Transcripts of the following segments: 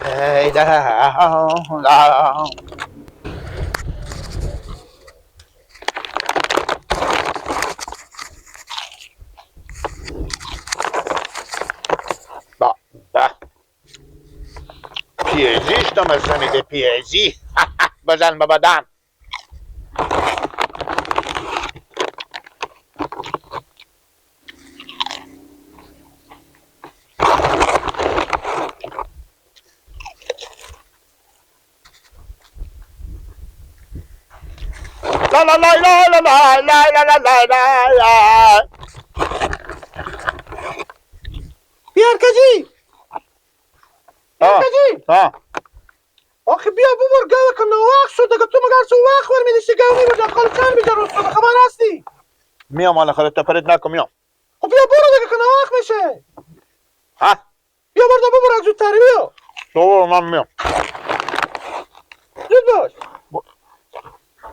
ای ده. با با پیزیش تو مزه میده، پیزی. بزن بابا دم. لا لا لا لا لا لا لا لا لا لا. بیارکجی بیارکجی. ها آخه بیا ببر گاوه که نواخ شد دیگه. تو مگر سو وقت ور میدیشی گاوه میبرد خاله چند میجا روز شده خبر هستی؟ میام حالا خاله تپرت نکن میام. خب بیا برو دیگه که نواخ میشه. ها بیا برو ببر زودتر بیا. تو من میام. زود باش.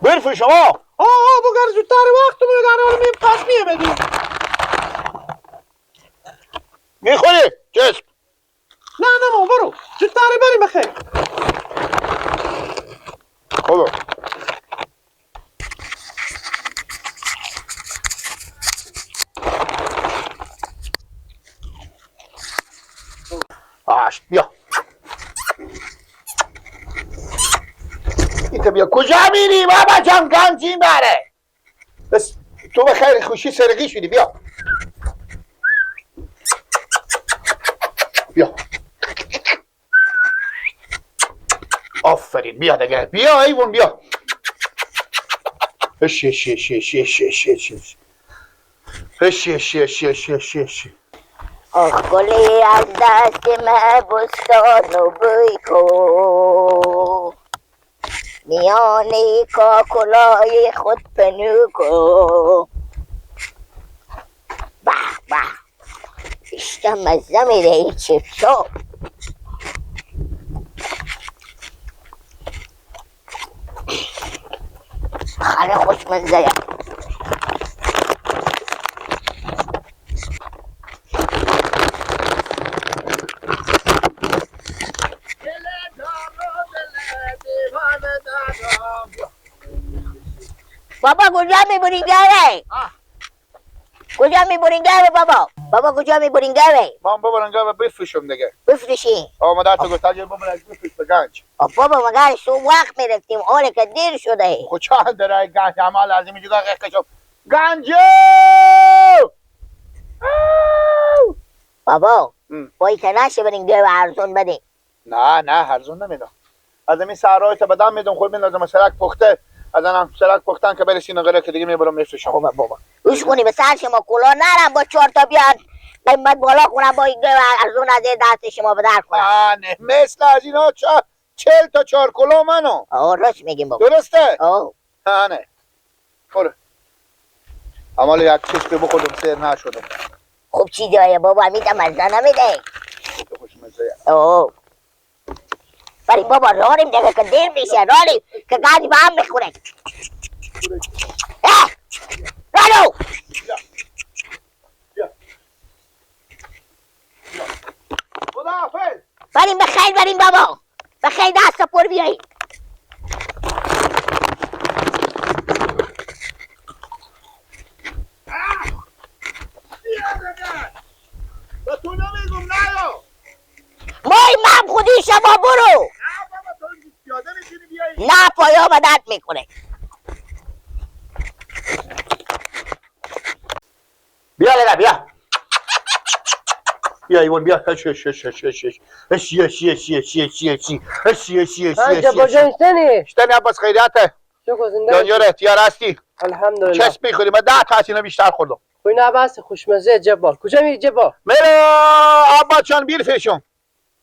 برفی شما. آه بگر زودتر وقت تو میگن میم پس میامدی. میخوری؟ چسب. نه نه ما برو زودتر بریم بخیر. خوبه. آش بیا. ایتا بیا. کجا میری بابا جان؟ گنج این بره. بس تو به خیر خوشی سرقی شدی. بیا بیا. آفرین بیا دیگه. بیا ایوون بیا. اش اش اش اش اش اش اش اش اش اش اش اش اش. آخ گلی از دست من بستانو بوی کن، میانه کاکلای خود پنو کن. به به اشتا مزه میده این چیپسا. خیلی خوشمزه. بابا کجا میبرین گاوه؟ کجا میبرین گاوه بابا؟ بابا کجا میبرین گاوه؟ من ببرم گاوه بفروشم دیگه. بفروشی؟ آه مادر تو گفت اگه ببرم بفروش به گنج. آه بابا مگر صبح وقت میرفتیم حالا که دیر شده. خب چند داره گنج عمال از اینجا قشم گنج. بابا بای که نشه برین گاوه ارزون بدین. نه نه ارزون نمیدم. از این سرای تا بدم میدم خود میندازم سرک پخته. از آنم سرک پختن که برسی نگره که دیگه میبرم میفروشم. خوبه بابا گوش کنی به سر شما کلا نرم با چهار تا بیان قیمت بالا کنم با این ارزون از دست شما به در کنم. نه مثل از اینا 40 تا 4 کلا منو. آه راست میگیم بابا. درسته؟ آه نه نه برو. عمال یک چشم بخورم سیر نشده. خوب چی داره بابا میدم مزه نمیده. خوشمزه. آه بریم بابا راریم دیگه که دیر میشه. راریم که گاز به هم میخوره. رارو خداحافظ. بریم بخیر. بریم بابا بخیر. دست پر بیاییم. به تو نمیگم نیا. مای من خودی شما برو. نه بابا تو پیاده میتونی بیایی. نه پایا به درد میکنه. بیا لیلا بیا. بیا ایوان بیا. اش اش اش اش اش اش اش اش اش اش اش اش اش اش اش. جبار جان اشتنی؟ اشتنی عباس خیریته. شکر زنده. دانیاره تیار هستی؟ الحمدلله. چسب میخوری؟ من 10 تا از اینا بیشتر خوردم. خب اینا بس خوشمزه جبار. کجا میری جبار؟ میرم عباس جان بیر فشم.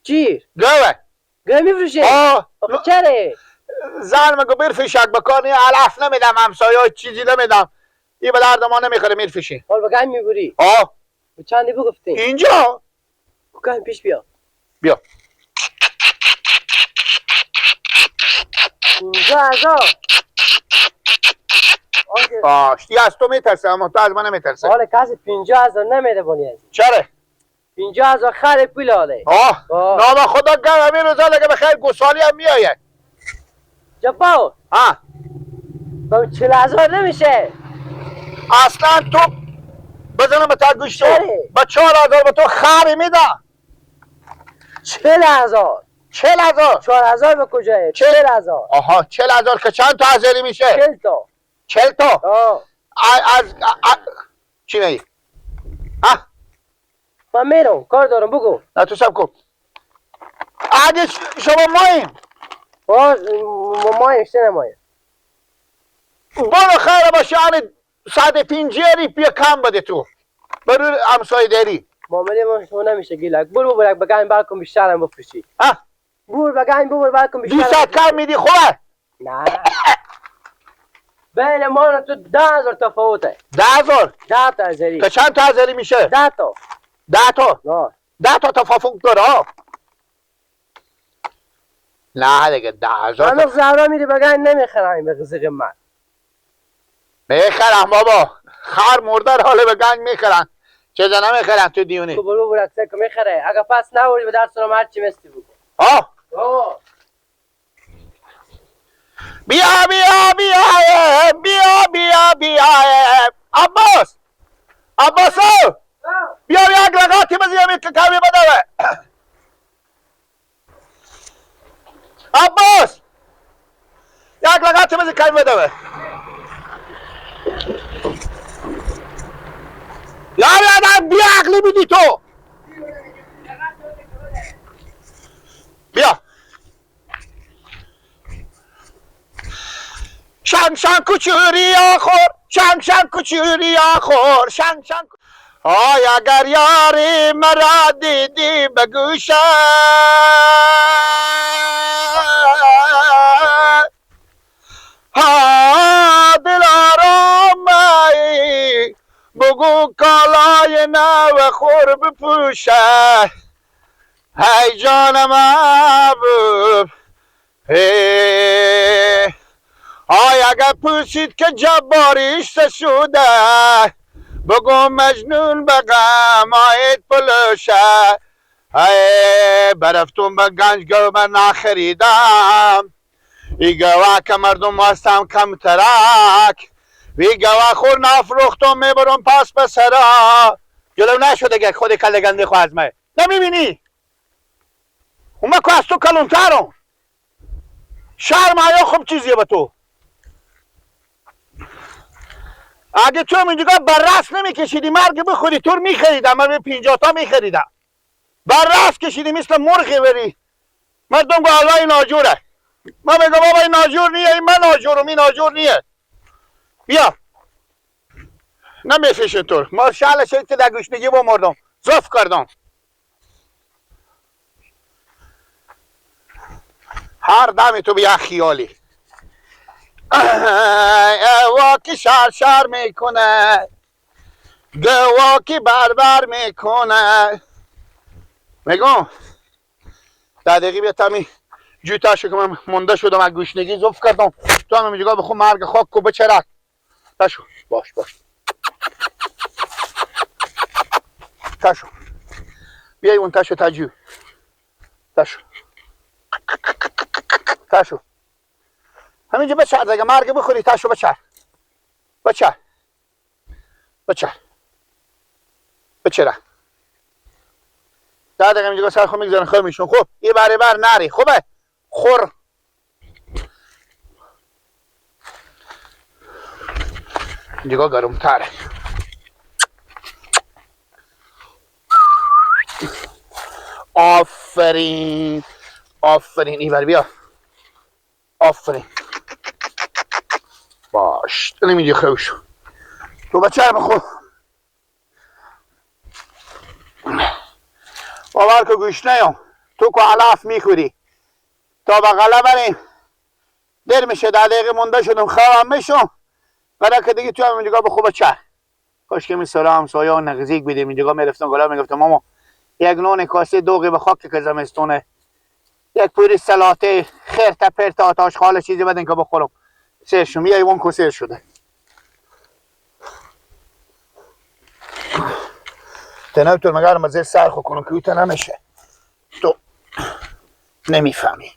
چی؟ گاوه. گاوه میفروشی؟ آه. چره؟ زن میگه برفش یک بکار نی علف نمیدم همسایه چیزی نمیدم. این به درد ما نمیخوره میرفشی. حال به گاوه میبری؟ آه. چندی بگفتی؟ اینجا؟ گاوه پیش بیا. بیا. اینجا ازا. آه، از تو میترسه اما تو از من نمیترسه. حالا کسی 50,000 نمیده بونی از. چرا؟ 50,000 خر پول آله. آه نام خدا گم همین روزا دیگه بخیر گسالی هم میآید. جبار ها با 40,000 نمیشه. اصلا تو بزنم به تا گوش تو با 4,000 به تو خری میدم. 40,000. 40,000. 4,000 به کجایه؟ 40,000. آها 40,000 که چند تا هزاری میشه؟ 40 تا. 40 تا؟ آه. از چی میگی؟ ها؟ من میرم کار دارم بگو. نه تو سب کن. اگه شما ماییم. آه ماییم سه ماییم. برو خیر باشه آن 150 بیا کم بده تو. برو همسایه داری. معامله ما شما نمیشه گیلک. برو ببرک بگم بالکن بیشترم بفروشی. ها؟ برو بگم ببر بالکن بیشتر. 200 کم میدی خوبه؟ نه. بین ما تو 10,000 تفاوته. 10,000؟ 10 تا هزاری. که چند تا هزاری میشه؟ 10 تا. 10 تا؟ نه. 10 تا تفاوت داره ها. نه دیگه 10,000. هنوز زهرا میری بگن نمیخرم به قزق من. میخرم بابا. خر مرده حاله به گنگ میخرن. چه نمیخرن تو دیونی. تو برو برو که میخره. اگه پس نوری به درس رو هرچی مستی بکن. ها؟ بیا بیا بیا بیا بیا بیا عباس عباس بیا یک لغاتی بزنیم که کمی بدوه. عباس یک لغاتی بزنیم کمی بدوه. یار آدم بیا عقلی بیدی تو. بیا شنگ شنگ کوچوری آخور شنگ شنگ کوچوری آخور شنگ شنگ. آی اگر یاری مرا دیدی به گوشه ها دل آرامایی بگو کالای نو خور بپوشه هی جان محبوب. آی اگر پوشید که جباریش شده بگو مجنون به غم آید پلوشه. ای برفتون به گنج گو من نخریدم ای گوه که مردم هستم کم ترک وی گوه خور نفروختم میبرم پس به سرا. جلو نشده که خود کل گنده خو از من نمیبینی اومه که از تو کلونترم. شرم حیا خوب چیزیه به تو. اگه تو هم اینجا بر رس نمیکشیدی مرگ بخوری تو میخریدم. من به 50 تا میخریدم. بر رس کشیدی مثل مرغی بری. مردم گو الله این ناجوره. من میگم بابا این ناجور نیه، این من ناجورم، این ناجور نیه. بیا نمیفیشن تو. ما شعله شد که در گشنگی با مردم زف کردم. هر دمی تو بیا خیالی واکی شر شر میکنه گواکی بربر میکنه. میگم 10 دقیقه بیا تمی جوتاشو که من مونده شدم از گشنگی زف کردم. تو هم اینجا بخو مرگ خاک کو بچرک. تشو باش باش تشو بیای اون تشو تجو تشو تشو همینجا بچر دیگه مرگ بخوری. تشو بچر بچر بچر بچره. 10 دقیقه اینجا سر خود میگذارن خواهی میشون. خب یه بره بر نری خوبه خور. اینجا گرمتره. آفرین آفرین اینور بیا. آفرین باش نمیدی خوش تو بچه بخور. باور که گوش نیام تو که علف میخوری تا به غله بریم دیر میشه. 10 دقیقه مونده شدم خوابم میشم برای که دیگه تو هم اینجا بخو بچه. کاش که می سرا همسایه و نزدیک بیدیم اینجا میرفتم گلا میگفتم ماما یک نون کاسه دوغی به خاک که زمستونه یک پوری سلاته خرت پرت آتاش خاله چیزی بدین که بخورم. سیر شم یه ایوان کو سیر شده. تنه تو مگر مزه سر خو کنم که او نمیشه. تو نمیفهمی.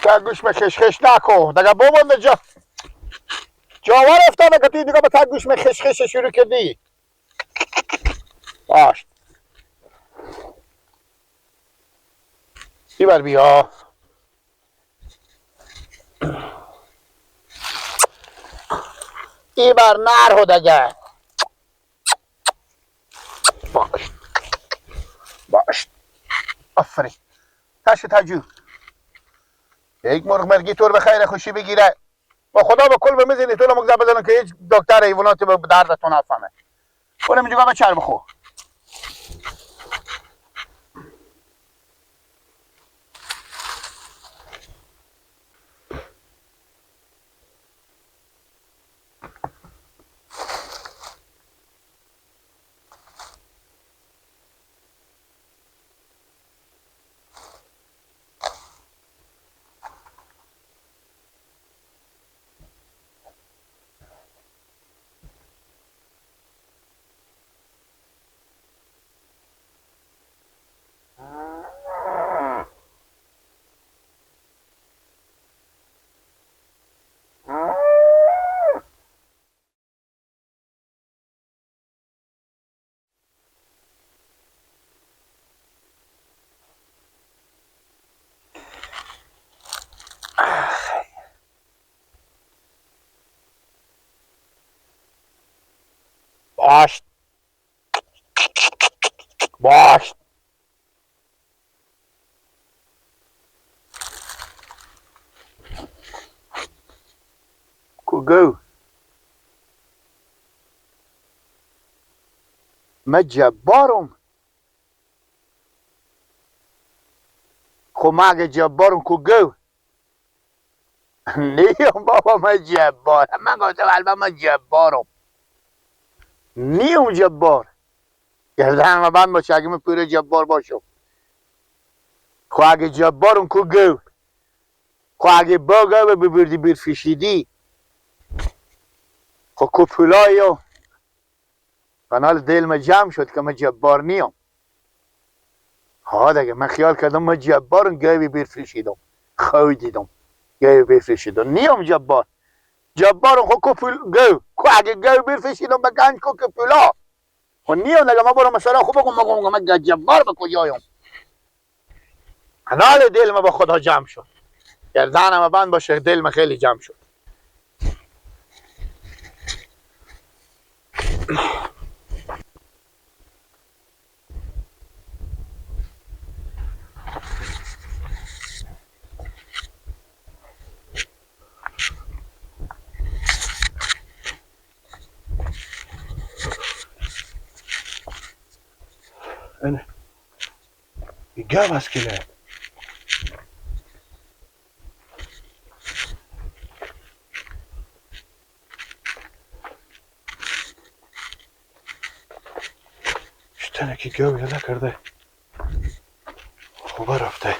تا گوش به خشخش نکن دیگه بابا جا جاور افتاده که توی دیگه به تا گوش به خشخش شروع کردی. باش بیبر بیا. ایبر نرهو دیگه. باش باش آفرین. تش تجو یک مرغ مرگی طور به خیر خوشی بگیره با خدا با کل بمیزینی تو رو مگذر بزنم که هیچ دکتر حیوانات به دردتون نفهمه. برم اینجا به چرب خو. باش باش کو گو ما جبارم خو ما اگه جبارم کو گو نیم بابا ما جبارم. من گفتم البته ما جبارم نیوم جبار. گردن بند باشه اگه من پیر جبار باشم. خو اگه جبارم کو گو خو اگه با گو ببردی بیر فشیدی خو کو پولایو کانال دل ما جمع شد که من جبار نیم. ها دیگه من خیال کردم من جبارم گوی بیر فشیدم خو دیدم گوی بیر فشیدم نیم جبار. جبارم خو کو پول گو کو اگه گو بفرستیدم به گنج کو که پولا خو نیم دیگه. ما برم مثلا خوب بگم بگم من جبار به کجایم. حلال دل ما با خدا جمع شد. گردنم بند باشه دل ما خیلی جمع شد. انا يتجوز كلاب. اشتنك الجو يا ده وبرف ده.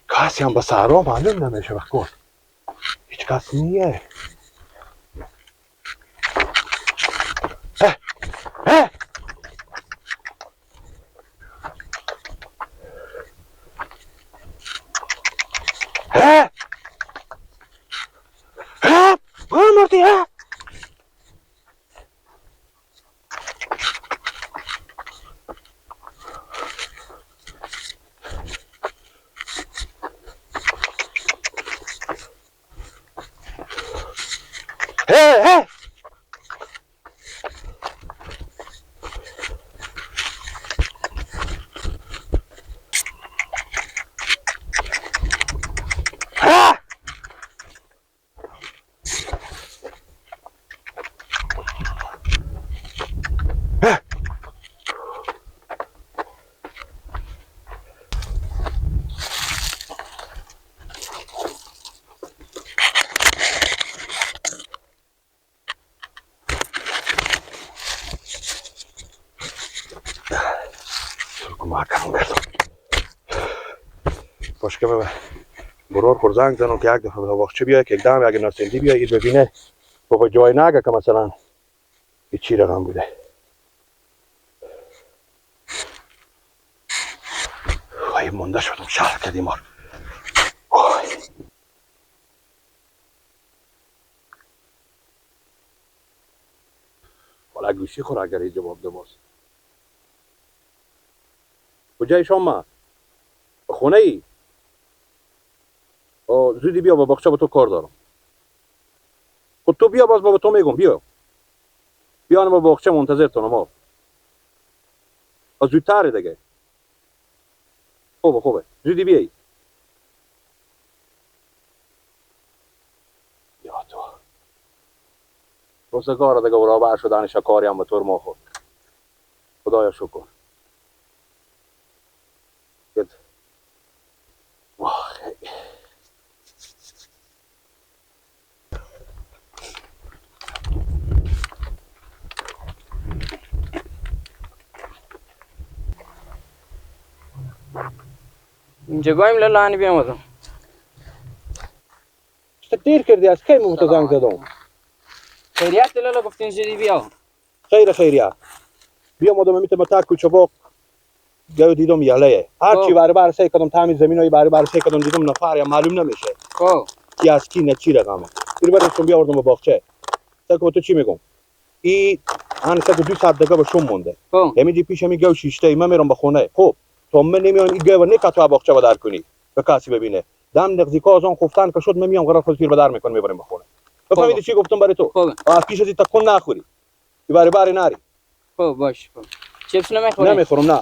کسی هم به سهرا معلوم نمیشه بکن. هیچ کس نیه. اه اه اه اه مردی اه. هه هه ها. باشه که برور خور زنگ زنم که یک دفعه به باغچه بیای که یک دم اگه ناسندی بیای اید ببینه بابا جای نگه که مثلا این چی رقم بوده. وای مونده شدم شهر کردیم مار. حالا گوشی خور اگر جواب ده باز. کجای شما؟ خونه ای؟ زودی بیا با باغچه با تو کار دارم. خود تو بیا باز بابا تو میگم بیا. بیا با باغچه منتظر تونم آب. زودتره دیگه. خوبه خوبه. زودی بیای. یا تو. روزگار دیگه برابر شدن شکاری هم به طور ما خورد. خدایا شکر. واه. اینجا گایم لالا بیام ازم. تو دیر کردی از کی مو تو زنگ زدم؟ خیریت لالا گفتین زودی بیا. خیر خیریت. بیا مادم میته با تک کوچه باغ گاو دیدم یله. هر چی بر بر سعی کردم تعمیر زمینای بر بر سعی کردم دیدم نفر یا معلوم نمیشه. خب کی از کی نه چی رقمه. این براتون بیاوردم به باغچه. سگ تو چی میگم؟ ای ان سگ 2 ساعت دیگه به شم مونده. همینجی پیش می گاو شیشته من میرم به خونه. خب تو من نمیام این گاو نه که تو باغچه بدر کنی به کسی ببینه. دم نزدیکا از آن خفتن که شد من میام قرار خود پیر بدر میکنم میبرم به خونه. بفهمیدی چی گفتم برای تو؟ از پیش از این تکون نخوری. بری بری نری. خب باش. خب چیپس نمیخوری؟ نمیخورم نه.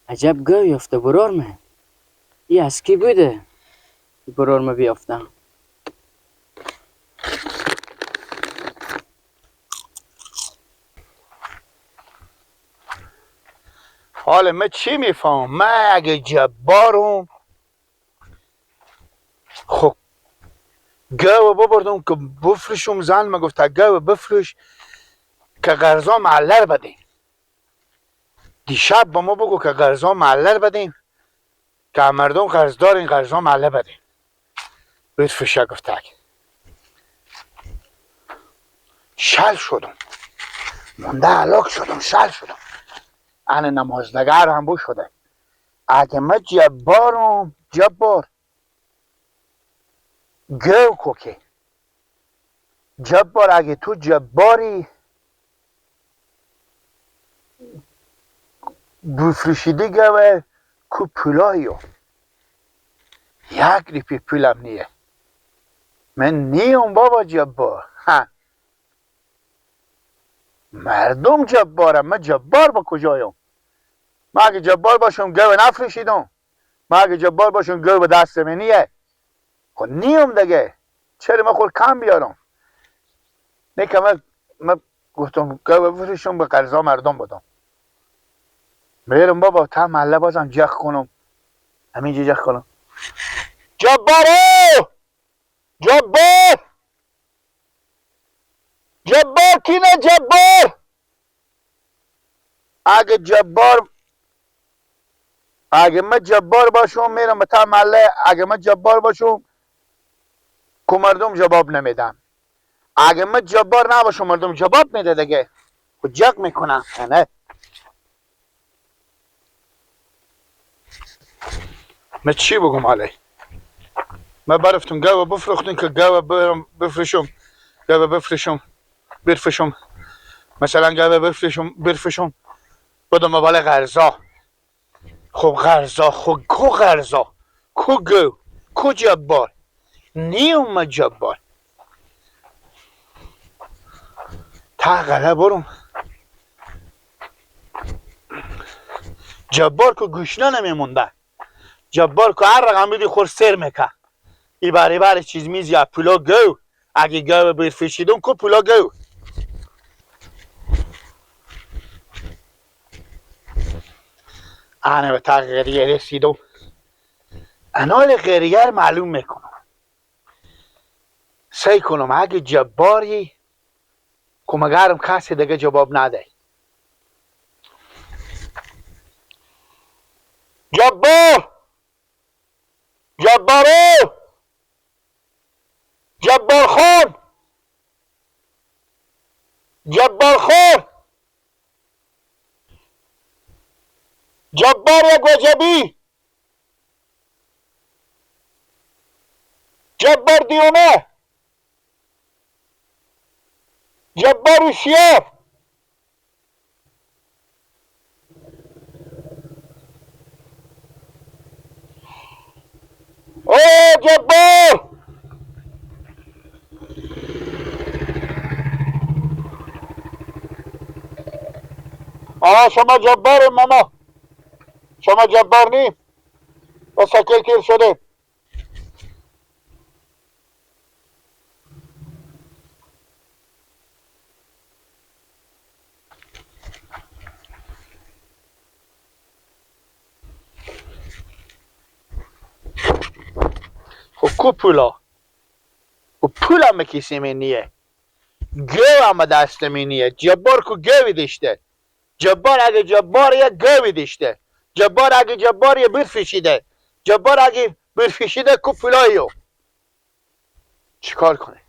عجب گاو یافته برار من. ای از کی بوده؟ برار من بیافتم. حالا من چی میفهم؟ من اگه جبارم خب گاو ببردم که بفروشم. زن من گفت گاو بفروش که قرضا معلر بدیم. دیشب با ما بگو که قرضا معلر بدیم که مردم قرض دارین قرضا معلر بدیم. بفروشه گفت شل شدم مونده علاق شدم شل شدم. ان نمازدگر هم بو شده. اگه من جبارم جبار گو کوکی جبار اگه تو جباری بفروشیدی گوه کو پولایو یک ریپی پولم نیه. من نیم بابا جبار. ها. مردم جبارم من جبار با کجایم؟ من اگه جبار باشم گوه نفروشیدم. من اگه جبار باشم گوه به دست من نیه. خب نیم دیگه. چرا من خود کم بیارم؟ نه که من گفتم گوه بفروشم به قرضا مردم بدم. میرم بابا تا محله بازم جخ کنم. همینجا جخ کنم. جبارو! جبار! جبار کینه جبار؟ اگه جبار اگه من جبار باشم میرم به تا محله. اگه من جبار باشم که مردم جواب نمیدم. اگه من جبار نباشم مردم جواب میده دیگه. خود جق میکنم. نه من چی بگم علی؟ من برفتم گاوه بفروختم که گاوه برم بفروشم. گاوه بفروشم برفشم مثلا گوه برفشم بدم بال غرزا. خب غرزا، خب کو غرزا، کو گو، کو جبار، نیوم جبار. تا غله برم جبار کو گوشنه نمیمونده. جبار کو هر رقم بیدی خور سر میکه. ای بری بری چیز میز یا پولا گو. اگه گو برفشیدم کو پولا گو. انا به تغییریه رسیدم. انال غیریه معلوم میکنم. سعی کنم اگه جباری که مگرم کسی دیگه جواب نده. جبار، جبارو، جبار خان، جبار خان، جبار یک وجبی، جبار دیونه، جبار هوشیار. او جبار، آه شما جبار ماما، شما جبار نی و سکل تیر شده. خب کو پولا؟ و پولا مکیسی من نیه، گو هم دست من نیه. جبار کو گوی داشته. جبار اگه جبار یه گوی داشته. جبار اگه جبار یه برفشیده. جبار اگه برفشیده کو پولایو. چیکار کنه؟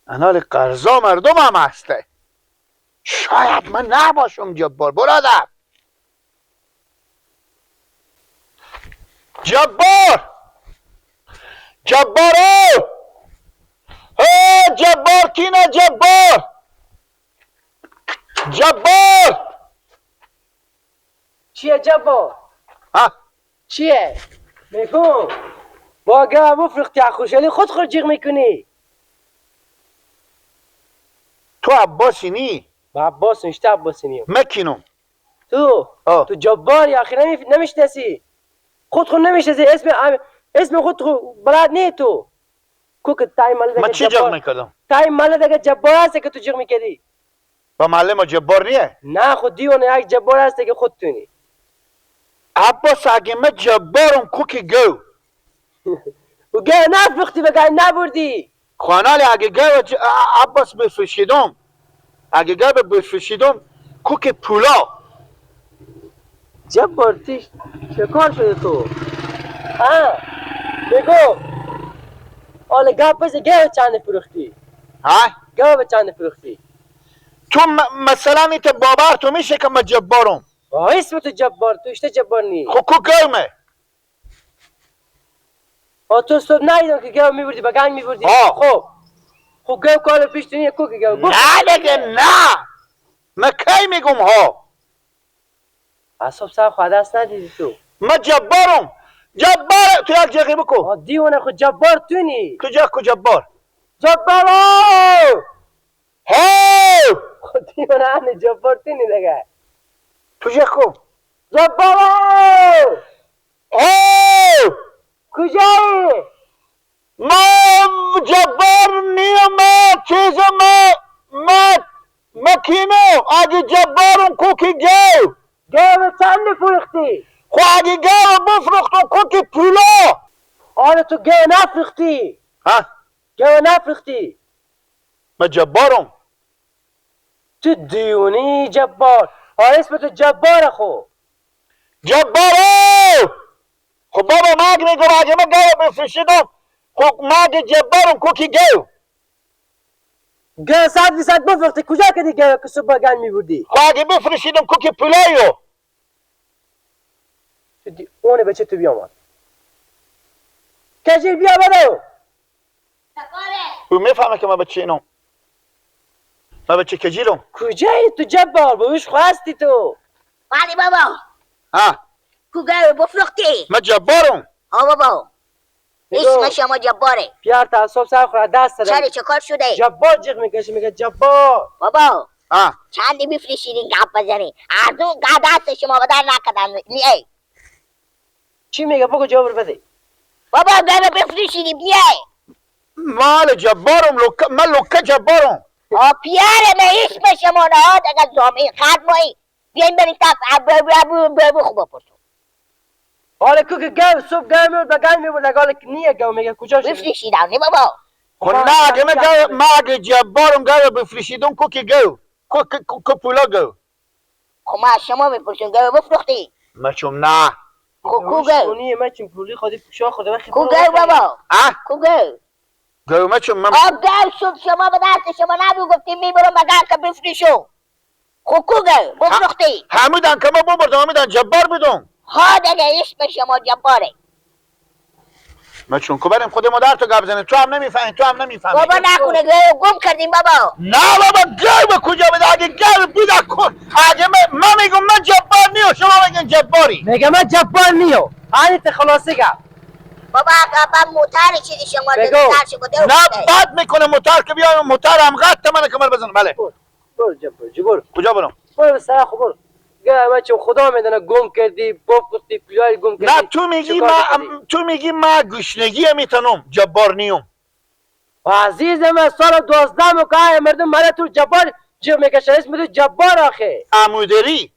انال قرضا مردم هم هسته. شاید من نباشم جبار برادر. جبار، جبارو، ای جبار کینه، جبار، جبار. چیه جبار؟ ها چیه؟ میگم با گه مفرختی خوشحالی خود خود جیغ میکنی. تو عباسی نی؟ با عباس نشته، عباسی نیم. مکینم تو تو جباری آخر نمیشناسی. خود خود نمیشناسی. اسم خود خود بلد نی تو. کو که تای مال من چی جیغ میکردم؟ تای مال دیگه جبار هست که تو جیغ میکردی. با معلم جبار نیه؟ نه خود دیوانه یک جبار هست که خود تو نی. عباس اگه من جبارم کو که گو. و گو نفروختی بگه نبردی. خانالی اگه گو عباس بفروشیدم، اگه گو بفروشیدم کو که پولا. جبار تیش شکار شده تو. ها بگو آله گو پس گو چند فروختی؟ ها؟ گو به چند فروختی؟ تو مثلا ایت باور تو میشه که من جبارم؟ اسم تو جبار، تو اشته جبار نی. خب کو گومه؟ آ تو صبح ندیدم که گو میبردی با گنگ میبردی. خب خب گو کار پیش تو نیه، کو که گو؟ نه دیگه نه، من کی میگم ها؟ اصاب سر خود دست ندیدی تو. من جبارم، جبار. تو یک جیغی بکو. دیوانه خود جبار تو نی. تو جیغ کو جبار. جبارو ها. خود دیوانه ان جبار تو نی دیگه. تو جیغ کو جبارو ها. کجایی؟ ما جبار نیم، ما چیز ما مکینم. اگه جبارم کو که گو. گو چند فروختی؟ خب اگه گو بفروختم کو که پولا. آره تو گو نفروختی. ها؟ گو نفروختی. من جبارم. تو دیونی جبار. آره اسم تو جباره خو. جبارو. خب بابا من اگه میگم اگه من گو بفروشیدم، خب من اگه جبارم کو که گو. گو 100% بفروختی. کجا کردی گو که صبح گن میبردی؟ خب اگه بفروشیدم کو که پولایو. اونه بچه تو بیامد. کجیر بیا بدو. او میفهمه که من بچه اینم. من بچه کجیرم. کجایی تو جبار؟ بوش خواستی تو. بله بابا. ها کو گاو بفروختی؟ من جبارم. ها بابا اسم شما جباره. پیار تا صبح سر خورد دست دادم. چرا چه کار شده؟ جبار جیغ میکشه میگه جبار. بابا ها چندی میفروشید این گپ بزنی؟ ارزون دست شما بدر نکردن نیه. چی میگه بگو جواب بده. بابا گاو بفروشید نیه. مال جبارم من لوکه جبارم. آ پیاره من اسم شما نه دیگه زامین خط مایی. بیاین بریم تا ابو خوب بپرسو. حالا کو که گاو صبح گاو میبرد به گاو میبرد حالا نیه گاو میگه کجا شد؟ بفروشیدم نه بابا. خب نه اگه من گاو ما اگه جبارم گاو بفروشیدم کو که گاو کو پولا گاو. خب ما شما میپرسیم گاو بفروختی؟ ما چون نه. خب کو گاو؟ نیه من چون پولی خودی پوشا خورده من کو گاو بابا؟ کو گاو؟ گاو ما چون من آ گاو صبح شما به دست شما نبود گفتیم میبرم به گاو که بفروشم. خب کو گاو بفروختی؟ حمیدن که ما ببردم حمیدن جبار بودم. ها دیگه اسم شما جباره. ما چون کو بریم خود مادر تو گپ زنیم تو هم نمیفهمی تو هم نمیفهمی. بابا نکنه گاو گم کردیم بابا. نه بابا گاو به کجا بده؟ اگه گاو بوده کن اگه من میگم من جبار نیو شما میگن جباری. میگه من جبار نیو. هانی خلاصه گپ. بابا بابا موتر چیزی شما بگو. نه بد میکنه موتر که بیایم موتر هم قط من کمر بزنم. بله برو جبار جبار. کجا برم؟ برو سر خو برو. گاو من چون خدا میدونه گم کردی بفروختی پولای گم کردی. نه تو میگی ما تو میگی ما گشنگی میتونم جبار نیوم. عزیز من سال 12 مکای مردم مرا تو جبار جیغ میکشه اسم تو جبار آخه. عمودری.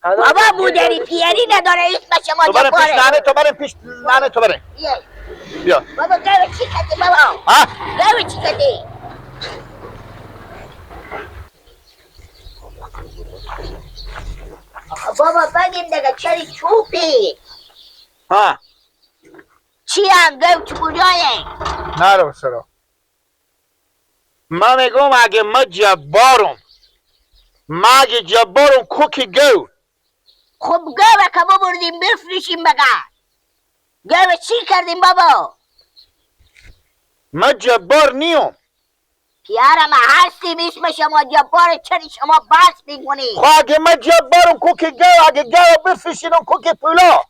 بابا مودری پیری نداره اسم شما جباره. ننه تو بریم پیش ننه تو بریم. بیا. بابا گاو چی کردی بابا؟ ها؟ گاو چی کردی؟ بابا بگیم دیگه چرا چوبی؟ ها چی هم گاو چوبیه؟ نه رو سرا من میگم اگه ما جبارم ما اگه جبارم کوکی گاو. خب گاو که ببردیم بفروشیم بگه گاو چی کردیم بابا؟ ما جبار نیم. پیارم هستیم اسم شما جبار چرا شما بحث میکنی؟ خب اگه من جبارم کوکی گاو اگه گاو بفروشینم کوکی پولا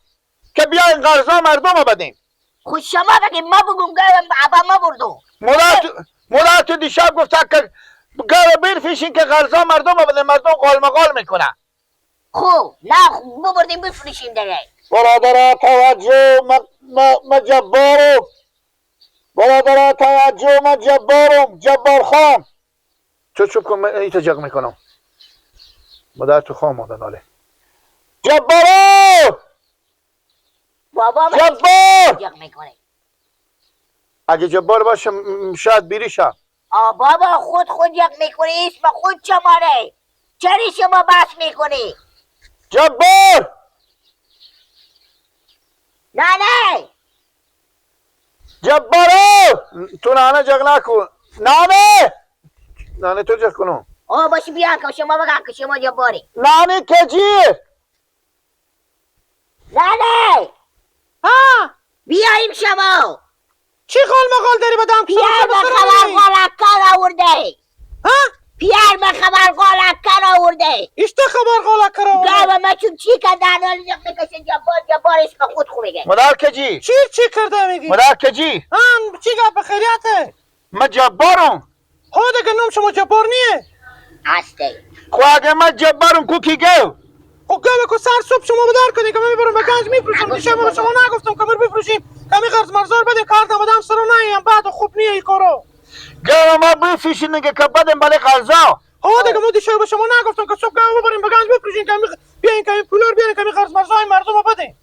که بیاین قرضا مردم رو بدیم. خب شما بگیم ما بگم گاو ابا ما بردم. مادر تو دیشب گفت که گاو بفروشین که قرضا مردم رو بدیم مردم قال مقال میکنن. خب نه ببردیم بفروشیم دیگه. برادر توجه ما جبارم. برادر توجه من جبارم جبار خان. تو چوب کن من ایتا جگ میکنم. مادر تو خواهم مادن آله. جبارم بابا من جبار جگ میکنه. اگه جبار باشه شاید بیریشم. آ بابا خود جگ میکنی اسم خود شماره چرا شما بحث میکنی؟ جبار نه نه جبارو تو نانه جگ نکن. نانه نانه تو جگ کنم. آه باشی بیا که شما بگم که شما جباری. نانه کجی؟ نانه ها بیاییم شما. چی قال مقال داری بدم؟ پیر به خبر قالکر آورده. ها؟ پیر به خبر قالکر آورده. اشته خبر قالکر آورده. گاو ما چون چی کرده الان جگ میکشه جبار جبار اسم خود خو میگه. مادر کجی؟ چی چی کرده میگی؟ مادر کجی؟ ها چی گپ خیریته؟ من جبارم. خب دیگه نوم شما جبار نیه؟ هسته. خب اگه من جبارم کو کی گاو؟ خب گاو کو سر صبح شما بدار کنی که من میبرم به گنج میفروشم. دیشب من شما نگفتم که مر بفروشیم کمی قرض مرزار بده کار نمدم سر نیم بعد خوب نیه این کارو. گاو ما بفروشیم دیگه که بدم بله قرضا. ها دیگه ما دیشب به شما نگفتم که صبح گاو ببریم به گنج بفروشیم کمی بیاین کمی پولار بیارین کمی قرض مرزای مردم بدیم.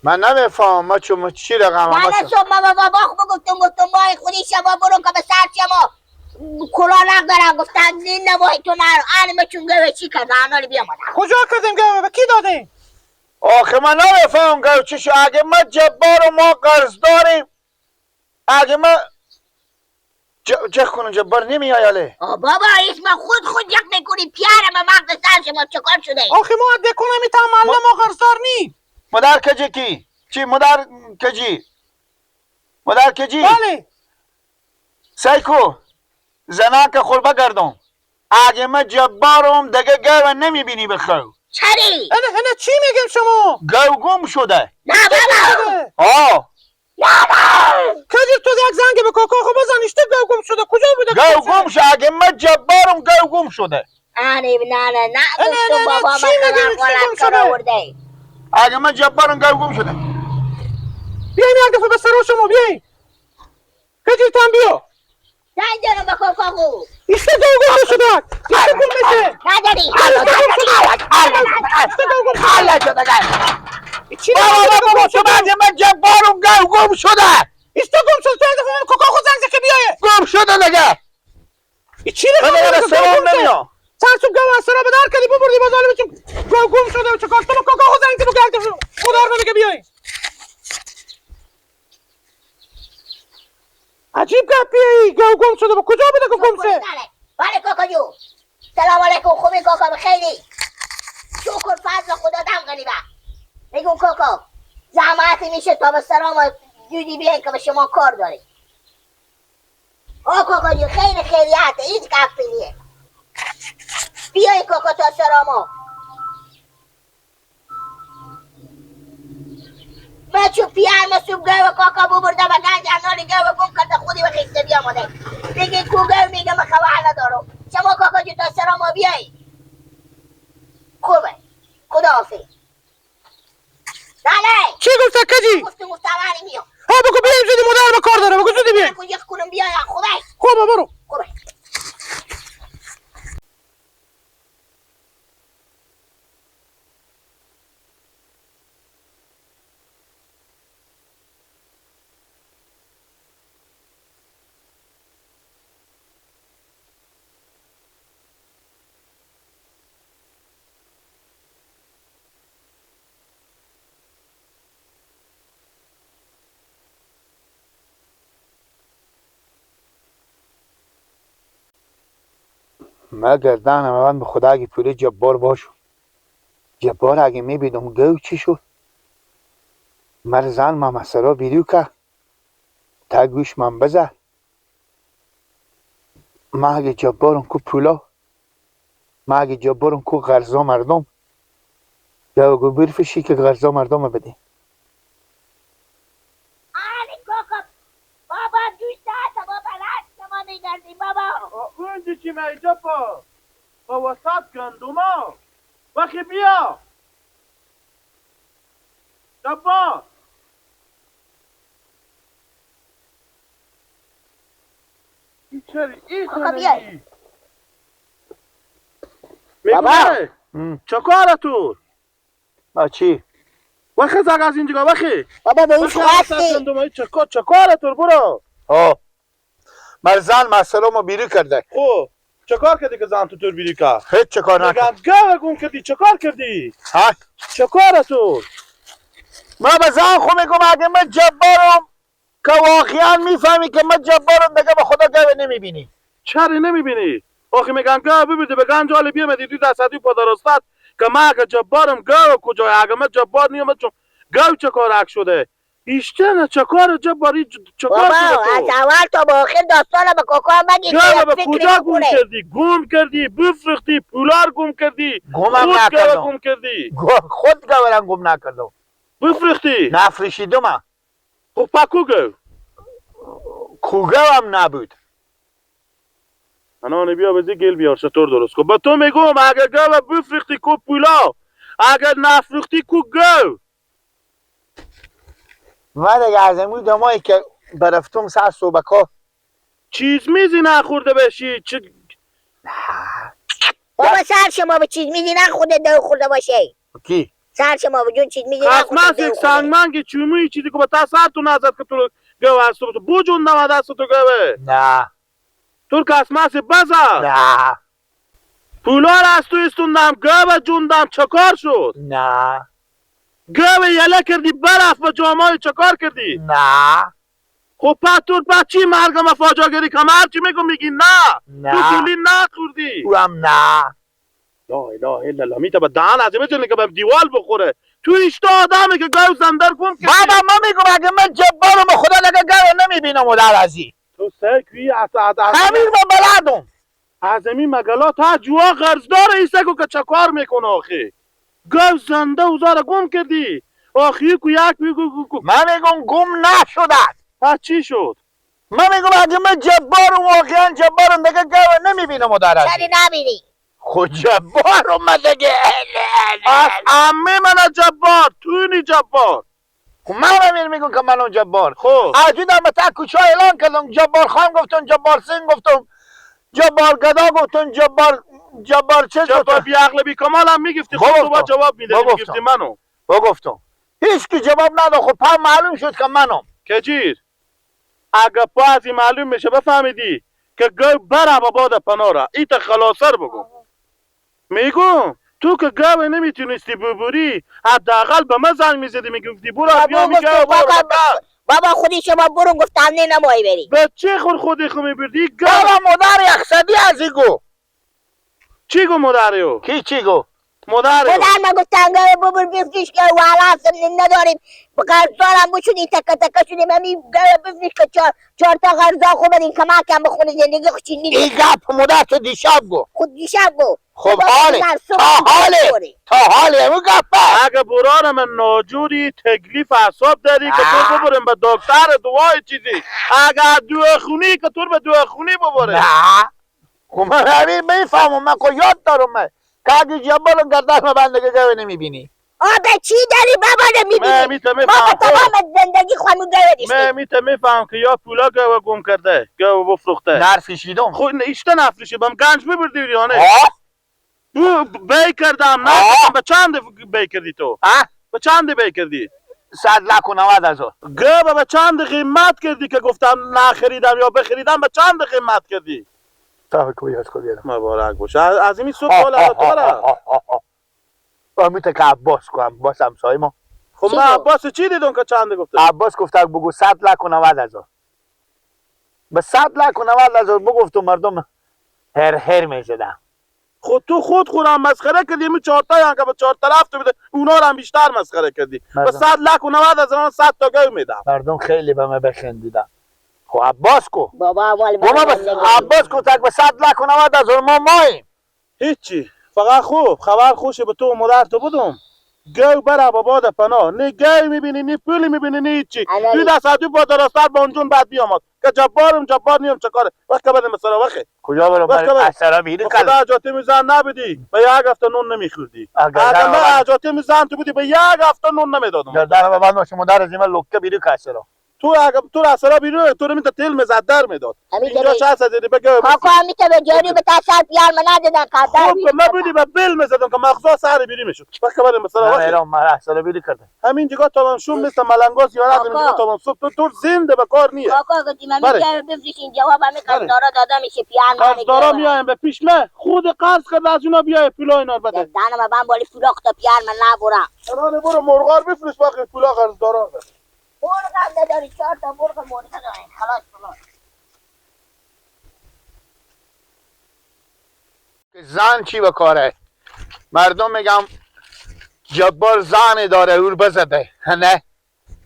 من نمیفهمم ما چون چی رقم نه نه صبح ما بابا گفتم گفتم وای خودی شما برو که به سر شما کلاه ندارم گفتن نه وای تو نرو. آن ما چون گاو چی کردن آن بیا مادر. کجا کردیم گاو به کی دادیم؟ آخه من نمیفهمم گاو چی شو. اگه ما جبار و ما قرض داریم اگه ما جه کنم جبار نمیای آله. بابا اسم خود جک میکنی پیارم مغز سر شما چکار شده؟ آخه ما دکنم ایتا معلم ما قرضدار نی. مادر کجی کی؟ چی مادر کجی؟ مادر کجی؟ بله سایکو زنک خور بگردم. اگه من جبارم دیگه گو نمیبینی بخو. چری؟ انا چی میگم شما؟ گو گم شده. نه بابا. آه. نه بابا. کجا تو یک زنگ به کاکا خو بزن اشته گو گم شده کجا بوده؟ گو گم شده. اگه من جبارم گو گم شده. آره نه نه نه گفتم بابا من خبر غلط کار آورده. اگه من جبارم گو گم شده. بیاین یک دفعه به سر شما بیاین. کجا تام بیا. زنگ دارم به کاکا خو. اشته گو گم شده. اشته گم میشه. نداری. اشته گو گم شده. چی بابا تو بعد من جبارم گو گم شده. اشته گم شده. تو یک دفعه من کاکا خو زنگ زد که بیایه. گم شده دیگه. چی رقم؟ من سلام نمیام. سر صبح گو از سرا به در کردی ببردی باز حالا بچم گو گم شده و چه کار؟ تو کاکا خو زنگ زد بگه خدا رو بده که بیای. عجیب گپیه. گو گم شده با کجا بوده که گم شه؟ بله کاکا جو سلام علیکم. خوبی کاکا؟ خیلی شکر فضل خدا دم غریبه. میگم کاکا زحمت میشه تا به سلام زودی بیاین که به شما کار داریم. آه کاکا جو خیلی خیریته هیچ گپی نیه. بیاین کاکا تا سراما. من چون پیار مسوب گوه کاکا ببرده و گنج انالی گوه گم کرده خودی و خیسته بیامده. میگه کو گوه؟ میگه من خبر ندارم. شما کاکا جو تا سراما بیاین. خوبه خدا حافظ. نه نه چی گفته کجی؟ گفتم ولی میام. ها بگو بیایم زودی مادر به کار داره. بگو زودی بیایم. بگو یک کنم بیایم. خوبه خوبه برو. خوبه. من گردنم من به خدا اگه پول جبار باشم. جبار اگه میبیدم گو چی شد؟ من زن من مسئله بیرو که تا گوش من بزن. من اگه جبارم کو پولا، من اگه جبارم کو غرزا مردم، گو گو برفشی که غرزا مردم بدی. آره کاکا بابا دوست هست بابا رست شما میگردیم بابا. اونجا چی میجا پا با وسط گندوما وقتی بیا جبار. این چرا این بیای بابا چه کاره تو؟ با چی؟ وقتی زگ از اینجا وقتی بابا به اون خواستی چه کاره تو برو؟ آه مرزان مسئله ما بیری کرده. خب چه کار کردی که زن تو تور بیری کرد؟ هیچ چه کار نکرد. گوه گم کردی چه کار کردی؟ ها؟ چه کار تو؟ من به زن خو میگم اگه من جبارم که واقعا میفهمی که من جبارم دیگه به خدا گوه نمیبینی. چرا نمیبینی؟ آخه میگن گوه ببینی به گنج حال بیامدی دوی دست پا درستت که من اگه جبارم گوه کجای؟ اگه من جبار نیم چون گوه چه کار شده؟ ایشته نه چه کار جباری چه کار بابا از اول تا به آخر داستان به کاکا هم بگی گوه به کجا گم کردی؟ گم کردی بفرختی پولار گم کردی. گمم نکردم. گم کردی خود گوه گم نکردم. بفرختی؟ نفرشیدم. خب پا کو گو؟ کوگو هم نبود. انانه بیا بزی گل بیار چطور درست کن. به تو میگم اگه گوه بفرختی کو پولا، اگه نفرختی کو گو. من دیگه از امروز دمایی که برفتم سر صبحکا چیز میزی نخورده بشی چه؟ بابا سر شما به چیز میزی نخورده دو خورده باشه. کی؟ سر شما به جون چیز میزی نخورده دو خورده. سنگ چومی چیزی که با تا سر تو نزد که تو گوه از تو بوجون نماد دست تو گوه. نه تو که از مسی بزن. نه پولا را از تو استوندم گوه جوندم چه کار شد؟ نه گوه یله کردی برف با جامای چه کار کردی؟ نه خب پا تو پا چی مرگم فاجعه که هر چی میگم میگی نه. نه تو گولی نخوردی. او هم نه. لا اله الا الله. میته به دهن از بزنی که به دیوال بخوره. تو ایشتا آدمه که گاو زندر گم کردی. بابا من میگم اگه من جبارم خدا نگه گاو نمیبینم و در ازی تو سر کوی همین من بلدم. از این مگلا تا جوا قرضدار ایسه کو که چه کار میکنه آخه گو زنده اوزار گم کردی آخی کو یک کو من میگم گم نشده. پس چی شد؟ من میگم اگه من جبارم واقعا جبارم دیگه گو نمیبینم و درجه چرا نبینی؟ خود جبارم من دیگه از عمه من جبار تو نی جبار. خب من میگم که منم جبار. خب از دیدم تا کوچه اعلان کردم جبار خان گفتم، جبار سین گفتم، جبار گدا گفتم، جبار چه جبار گفتم، بی عقل بی کمال هم میگفتی. خب تو با جواب میدادی میگفتی منو. با گفتم هیچ کی جواب نداد. خب پا معلوم شد که منم. کجیر اگه پا از معلوم میشه بفهمیدی که گو بره با باد پناره ایت خلاصر بگو. میگم تو که گو نمیتونستی ببری حداقل به من زنگ میزدی میگفتی برو بیا میگه بابا خودی شما برو گفتم نه نمایی بری. به چه خور خودی خو میبردی؟ بابا مادر یخصدی از گو. چی گو مادریو؟ کی چی گو؟ مادریو. مادر ما گفتم گو ببر بفروش که والا نداریم قرضدارم بشونی تکه تکه شدیم همین گو بفروش که چهار تا قرضا خوب بدین کمک هم بخونه زندگی خوشی نیست. این گپ مادر تو دیشب گو. خود دیشب گو. خب حاله تا حاله اون گپه. اگه برار من ناجوری تکلیف اعصاب داری که تو ببرم به دکتر دوای چیزی. اگه دواخونی که تو به دواخونی ببره. نه خب من همین میفهمم، من خب یاد دارم من که اگه جبالم گردن من بندگی گوه نمیبینی. آبه چی داری بابا نمیبینی؟ ما به تمام زندگی خانم گوه دیشتیم. من میفهم که یا پولا گوه گم کرده گوه بفروخته. نرفشیدم. خب ایشتا نفروشیدم گنج ببردی یا نه؟ بی کردم نه. به چند بی کردی تو؟ به چند بی کردی؟ 190,000. گوه به چند قیمت کردی که گفتم نخریدم یا بخریدم؟ به چند قیمت کردی؟ تا کوی از خود بیارم. مبارک باشه. از این صبح حالا تو را. امیت که عباس کو عباس همسایه ما. خب من عباس چی دیدم که چند گفته؟ عباس گفت بگو 190,000. به 190,000 بگفتم مردم هر هر میزدن. خود تو خود خورم مسخره کردی. می چهار تا که به چهار طرف تو بده اونا رو هم بیشتر مسخره کردی. به 190,000 100 تا گو میدم. مردم خیلی به من بخندیدن. خب عباس کو بابا اول عباس کو تک به 190,000 ما ماییم. هیچی فقط خوب خبر خوشه به تو و مادر تو بدم. گو بره بابا ده پناه نه گو میبینی نه پول میبینی نه هیچی. دو دست دو با درستر با اونجون بعد بیامد که جبارم جبار نیم چه کاره. وقت که بدم مثلا وقت کجا برم اثرا میری خدا اجازه میزن نبودی به یک هفته نون نمیخوردی. اگه من اجازه میزن تو بودی به یک هفته نون نمیدادم. گردن بابا نوش مادر از من لکه بیرو کاسرا تو اگه تو اثرا بیرو تو رو میتا تل میزد در میداد. اینجا چه زدی بگو کاکا میته به جاری به تاسر پیار من ندادن قدر. خب من بودی به بل میزدم که مغزا سر بیری میشد. وقت برم مثلا وقت من اثرا بیری کردم. همین جگا تا من شوم مثل ملنگا زیارت اینجا تا من صبح تو زنده به کار نیه. کاکا گفتیم من میگم بفروشین جواب همین قرضدارا داده میشه پیار من قرضدارا میایم به پیش من خود قرض کرد از اونا بیای پولا اینا بده. دانم من بالی فروخت پیار من نبرم. الان برو مرغار بفروش باقی پولا قرضدارا بده. مرغ هم نداری 4 تا مرغ مرده داریم. خلاص خلاص. زن چی بکاره؟ مردم میگم جبار زن داره اور بزده. نه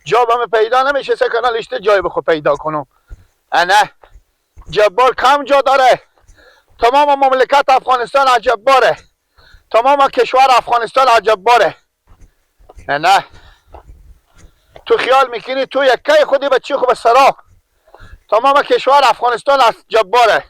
جابم پیدا نمیشه سه کانال اشته جای بخو پیدا کنم. نه جبار کم جا داره. تمام مملکت افغانستان از جباره. تمام کشور افغانستان از جباره. نه تو خیال میکنی تو یکی خودی بچی خوب سرا. تمام کشور افغانستان از جباره.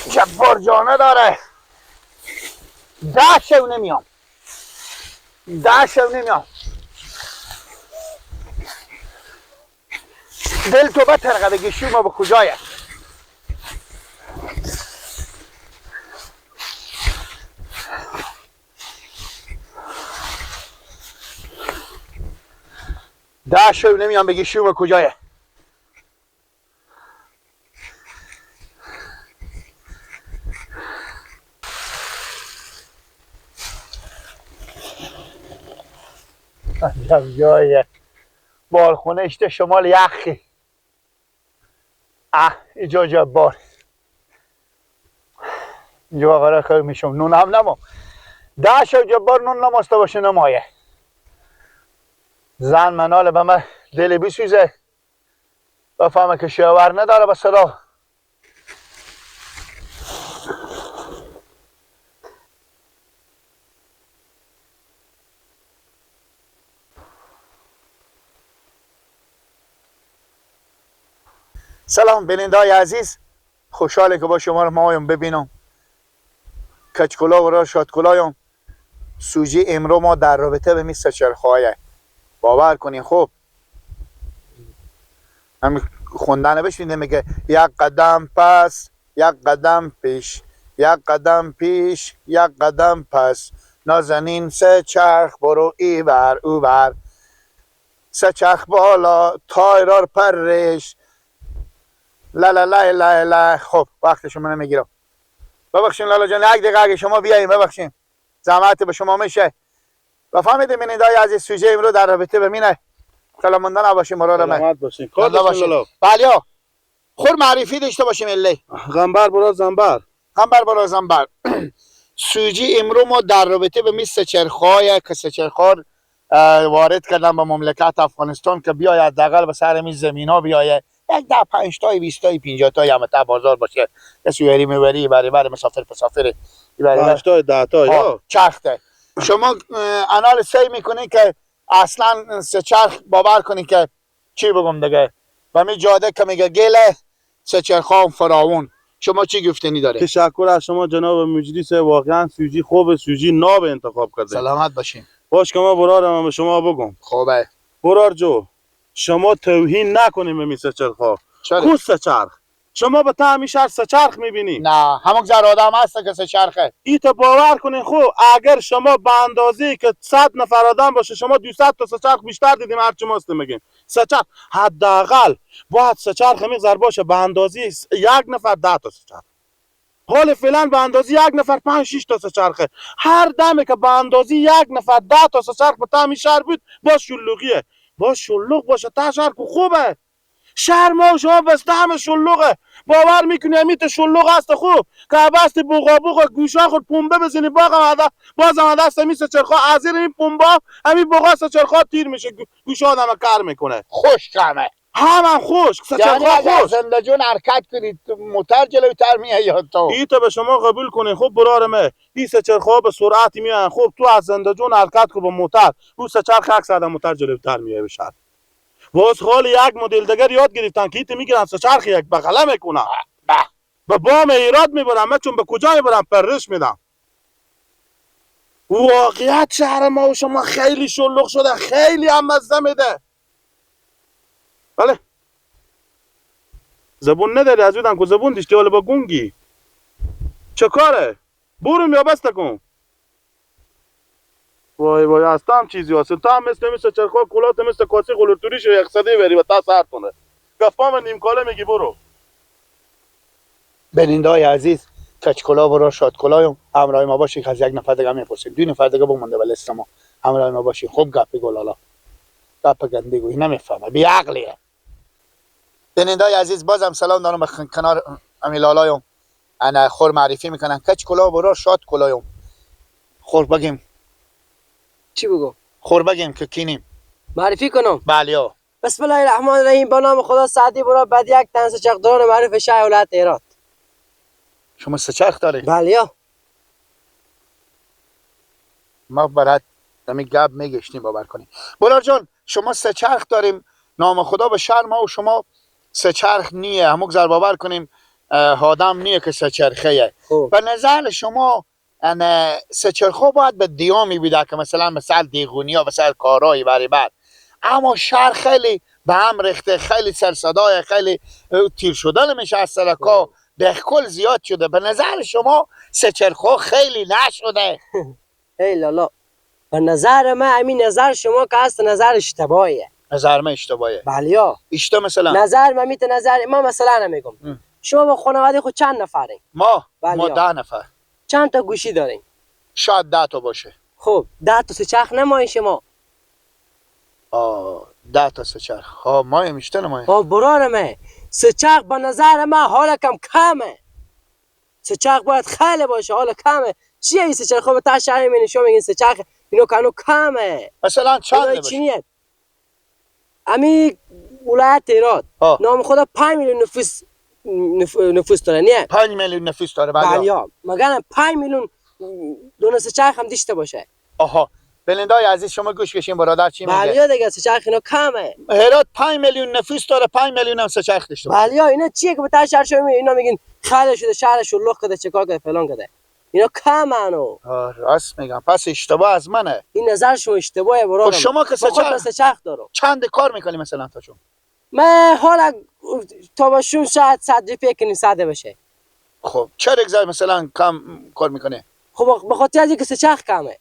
جبار جانه داره. 10 شو نمیام. 10 شو نمیام. دل تو بترقه بگی شما به کجایه. ده شب نمیام بگی شوم کجایه. عجب جاییه. بالخونه اشته شمال یخی. اینجا جبار. اینجا قرار خیلی میشم نون هم نما. ده شب جبار نون نماسته باشه نمایه. زن منال به من دل بسوزه بفهمه که شوهر نداره به صدا. سلام بیننده‌های عزیز، خوشحاله که با شما رو مایم ببینم. کچکلا و را شادکلایم. سوژه امرو ما در رابطه به میز چرخ‌های باور کنین. خب همین خوندن بشنیده میگه یک قدم پس یک قدم پیش، یک قدم پیش یک قدم پس، نازنین سه چرخ برو ای بر او بر، سه چرخ بالا تایرار پرش، لا لا لا لا لا. خب وقت شما نمیگیرم، ببخشین لالا جان، یک دقیقه اگه شما بیاییم ببخشین زحمت به شما میشه. و فهمیدیم بیننده‌های عزیز سوژه امروز در رابطه به مینه. سلام مونده نباشیم برادر من. سلامت باشین. کار بله خور معرفی داشته باشیم. الی غنبر برا زنبر، غنبر برا زنبر. سوژه امروز ما در رابطه به میز چرخ‌های که سه چرخ‌ها وارد کردن به مملکت افغانستان که بیاید حداقل به سر میز زمینا بیاید، یک ده 5 تا 20 تا 50 تا هم تا بازار باشه، کسی وری میوری بری بری مسافر پسافر 5 تا 10 تا یا چرخه. شما انال سعی میکنین که اصلا سه چرخ باور کنین که چی بگم دیگه و می جاده که میگه گله سه چرخ فراوون. شما چی گفتنی داره؟ تشکر از شما جناب مجلس، واقعا سوژی خوب، سوژی ناب انتخاب کرده. سلامت باشین. باش که ما برارم به شما بگم. خوبه برار جو، شما توهین نکنیم به می سه چرخ. کو سه چرخ؟ شما به تا همیشه سه چرخ میبینی؟ نه، همون زر آدم هست که سه چرخه. ای تا باور کنین. خب اگر شما به اندازه که 100 نفر آدم باشه شما 200 تا سه چرخ بیشتر دیدیم. هرچی ماست میگیم سه چرخ حداقل باید سه چرخ میگذر باشه به اندازه یک نفر 10 تا سه چرخ. حال فعلا به اندازه یک نفر 5 6 تا سه چرخه. هر دمه که به اندازه یک نفر 10 تا سه چرخ به تا شهر بود با شلوغیه. با شلوغ باشه تا شهر کو خوبه. شهر ما و شما بسته همه شلوغه. باور میکنی همیت شلوغ هست. خوب که بست بوغا بوغا گوشا خود پنبه بزنی باغم بازم دست می سه چرخا از زیر این پنبه همین بوغا سه چرخا تیر میشه، گوشا آدم کار میکنه. خوش همه هم خوش سه چرخا خوش. زنده جون حرکت کنید موتر جلوتر میاد یا تو ای تا به شما قبول کنین. خب برارمه این سه چرخا به سرعت میان. خب تو از زنده جون حرکت کو با موتر، او سه چرخ عکس آدم موتر جلوتر میاد بشه. باز حال یک مدل دیگر یاد گرفتن که ایت میگیرن سه چرخ یک بغله میکنن به بام ایراد میبرم. من چون به کجا میبرم پرش میدم. واقعیت شهر ما و شما خیلی شلوغ شده، خیلی هم مزه میده. بله زبون نداری از بودن که زبون داشتی حالا با گونگی چه کاره؟ برم یا بسته کن. وای وای اصلا چیزی هست. تا هم مثل چرخا کلات مثل کاسی قلوتوری شو یک صدی بری و تا سر کنه گفام نیم کاله میگی برو. بیننده‌های عزیز کچکلا برا شادکلایم همراه ما باشید. از یک نفر دیگه میپرسیم، 2 نفر دیگه بمونده ولی ما همراه ما باشید. خوب گپ گلالا گپ گنده گویی نمیفهمه، بی عقلیه. بیننده‌های عزیز بازم سلام دارم به کنار امیلالایم. انا خور معرفی میکنن کچکلا برا شاد کلایم. خور بگیم چی بگم؟ خور بگیم که کینیم معرفی کنم. بله. بسم الله الرحمن الرحیم. با نام خدا سعدی برا بعد یک تن سه چرخداران معروف شهر ولایت هرات. شما سه چرخ دارید؟ بله. ما برات دمی گپ میگشتیم باور کنیم. بلار جان شما سه چرخ داریم، نام خدا به شهر ما و شما سه چرخ نیه، همون زر باور کنیم آدم نیه که سه چرخه. به نظر شما ان سه چرخ باید به دیامی بیده که مثلا دیغونی ها مثل کارایی بری بر، اما شهر خیلی به هم ریخته، خیلی سرصدای، خیلی تیر شدن میشه از سرکا، بخکل زیاد شده. به نظر شما سه چرخ خیلی نشده؟ ای لالا به نظر من همین نظر شما که هست نظر اشتباهیه. نظر من اشتباهه. بله اشتباه مثلا نظر من میته نظر ما مثلا نمیگم. شما با خانواده خود چند نفرین؟ ما ما 10 نفر. چند تا گوشی دارین؟ شاید 10 تا باشه. خب 10 تا سه چرخ نمایین شما. 10 تا سه چرخ. ها ما میشته نماییم. ها برارمه سه چرخ به نظر من حالا کم کمه. سه چرخ باید خیلی باشه، حالا کمه. چیه این سه چرخ؟ خب تا شهر میبینی شما میگین سه چرخ اینو کانو کمه. مثلا چند باشه؟ امی ولایت هرات نام خدا 5 میلیون نفوس داره نه؟ 5 میلیون نفوس داره بله. مگر 5 میلیون دونه سه چرخ هم داشته باشه. آها بلندای عزیز شما گوش کشین برادر چی میگه. بله دیگه سه چرخ اینا کمه. هرات 5 میلیون نفوس داره، 5 میلیون هم سه چرخ داشته باشه. بله اینا چیه که به تا شهر شما اینا میگین خالی شده، شهر شلوغ کرده، چیکار کرده، فلان کرده. اینا کمنو. راست میگم. پس اشتباه از منه. این نظر شما اشتباهه برادر. شما که سه چرخ دارم. چند کار میکنی مثلا تا شما؟ من حالا تا باشون شاید 100 روپیه کنیم 100 بشه. خب چرا اگزار مثلا کم کار میکنه؟ خب به خاطر از اینکه سه چرخ کمه.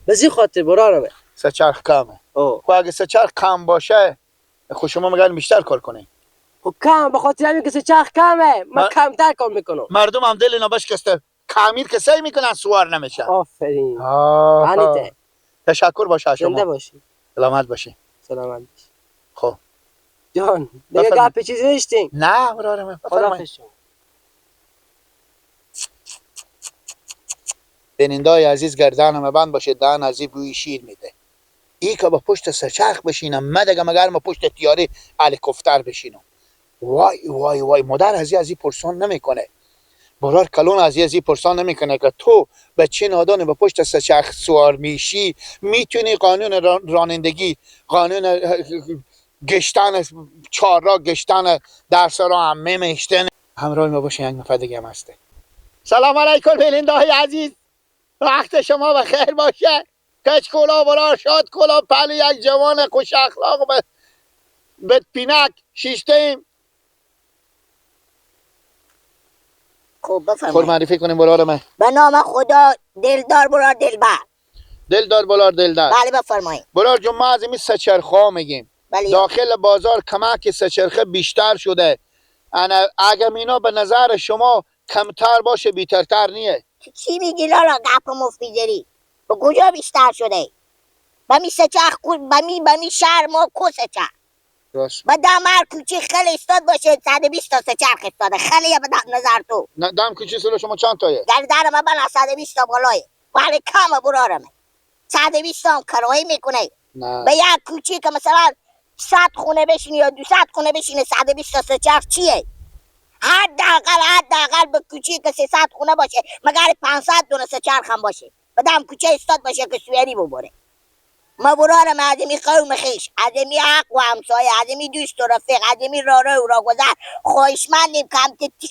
به این خاطر برادرم سه چرخ کمه. خب اگه سه چرخ کم باشه خب شما میگن بیشتر کار کنی. خب کم به خاطر همین که سه چرخ کمه من کمتر کار میکنم. مردم هم دل اینا بشکسته کمیر که سعی میکنن سوار نمیشن. آفرین. تشکر باشه شما. زنده باشی. سلامت باشی. سلامت باشی. خب جان دیگه گپ چیزی نیستین؟ نه برادرم. خداحافظ شما. بینندای عزیز گردنم بند باشه، دهن از بوی شیر میده. ای که با پشت سرچرخ بشینم مدگم اگر ما پشت تیاره هلیکوپتر بشینم. وای وای وای مادر از ازی پرسان نمیکنه. برار کلون از ازی پرسان نمیکنه که تو به چه نادان به پشت سرچرخ سوار میشی، میتونی قانون رانندگی، قانون گشتن چهارراه، گشتن درس را هم میشتن. همراه ما باشه یک نفر دیگه هم هسته. سلام علیکم بینندای عزیز، وقت شما بخیر باشه. کچ کلا برار شاد کلا پلی یک جوان خوش اخلاق به پینک شیشته ایم. خب بفرمایید. خود معرفی کنیم برار من. به نام خدا دلدار برار دلبر. دلدار برار دلدار. بله بفرمایید. برار جون ما از این سه چرخا میگیم. بله. داخل بازار کمک سه چرخه بیشتر شده. انا اگه اینا به نظر شما کمتر باشه بیترتر نیه. چی میگی لالا گپ مفت میذاری؟ به کجا بیشتر شده؟ بمی سه چرخ بمی شهر ما کو سه چرخ. راست. به دم هر کوچه خیلی استاد باشه 120 تا سه چرخ استاده. خیلی به نظر تو. نه دم کوچه سر شما چند تایه؟ در در ما بنا 120 تا بالای. ولی کم برارمه. 120 تا هم کرایه میکنه. نه. به یک کوچه که مثلا 100 خونه بشینی یا 200 خونه بشینه 120 تا سه چرخ چیه؟ حداقل به کوچه که 300 خونه باشه مگر 500 دونه سه چرخ هم باشه. به دم کوچه استاد باشه که سویری ببره. ما برارم ادمی قوم خیش، ادمی حق و همسایه، ادمی دوست و رفیق، ادمی راره و راگذر خواهشمندیم که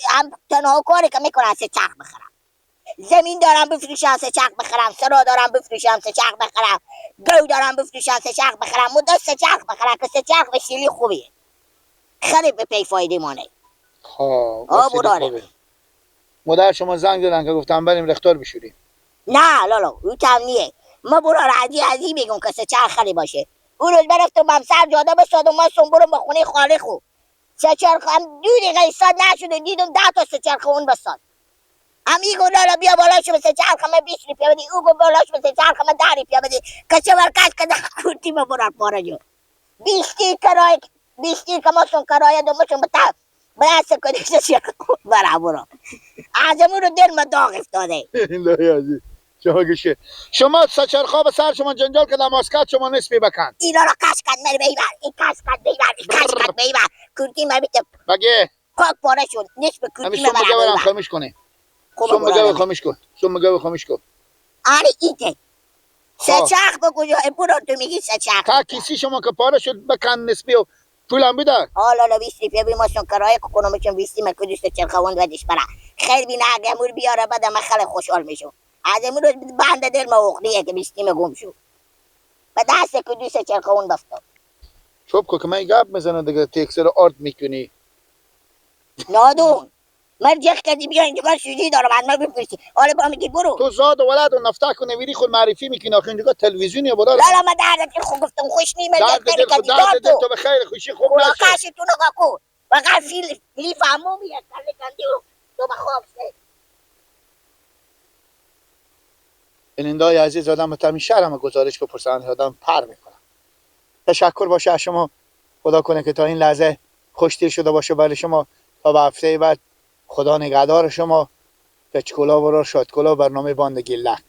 هم تنها کاری که میکنن سه چرخ بخرم. زمین دارم بفروشم سه چرخ بخرم، سرا دارم بفروشم سه چرخ بخرم، گو دارم بفروشم سه چرخ بخرم، مدت سه چرخ بخرم که سه چرخ وسیله خوبیه. خیلی به پی فایده مانه. خب براره. مادر شما زنگ زدن که گفتم بریم رختار بشوریم. نه لالا او کم نیه. ما برار عزی میگم که سه چرخ خیلی باشه. اون روز برفتم بم سر جاده بسادم ما سون برم به خونه خاله خو. سه چرخ هم 2 دقیقه ایستاد نشد و دیدم 10 تا سه چرخ اون بساد. هم گفت لالا بیا بالا شو به سه چرخ من 20 روپیه بدی، او گفت بالا شو به سه چرخ من 10 روپیه بدی. که چه ورکش که کورتی ما برار پاره جو. 20 کرایه 20 که ما سون کرایه دو مشون بتا بس کنی سه چرخ برا برا. از امون رو دل ما داغ افتاده. این شما گوشه شما سچرخا به سر شما جنجال که ماسکت شما نصفی بکن. اینا رو کش کن مر بیبر، این کش کن بیبر، این کش کن بیبر. کورتی ما بیت بگه پاک پاره شد نصف کورتی ما برم خاموش کنی. سم بگه خاموش کن. سم بگه خاموش کن. آره ایته سه چرخ به کجا برو تو میگی سه چرخ. تا کیسی شما که پاره شد بکن نصفی و پولم بده. حالا لا 20 روپیه بی ماشون کرایه کنم چون 20 ما کدوست چرخوند ودش برا. خیر بینه اگه امور بیاره بعد من خیلی خوشحال میشم. از امروز بند دل ما عقدیه که بیستیم گم شد. به دست کدوس چرخون بفتاد. چوب که من گپ میزنه دیگه تکسر آرد میکنی. نادون من جخ کردی بیا اینجا سوزی دارم از من بپرسی حالا با میگی برو. تو زاد و ولد و نفتک و نویری خود معرفی میکنی آخه اینجا تلویزیونی برو. لا لا من درد دل خود گفتم خوش نیم درد دل خود درد دل تو به خیر خوشی خوب نشه. تو نگاه کن فقط فیل لیف عمو میاد کله کندی تو به خواب سه. بینندای عزیز آدم تا شهرم گزارش بپرسن آدم پر میکنم. تشکر باشه از شما، خدا کنه که تا این لحظه خوشتیر شده باشه برای شما. تا به هفته بعد خدا نگهدار شما. کچکولا برو شادکولا برنامه باند گیلک.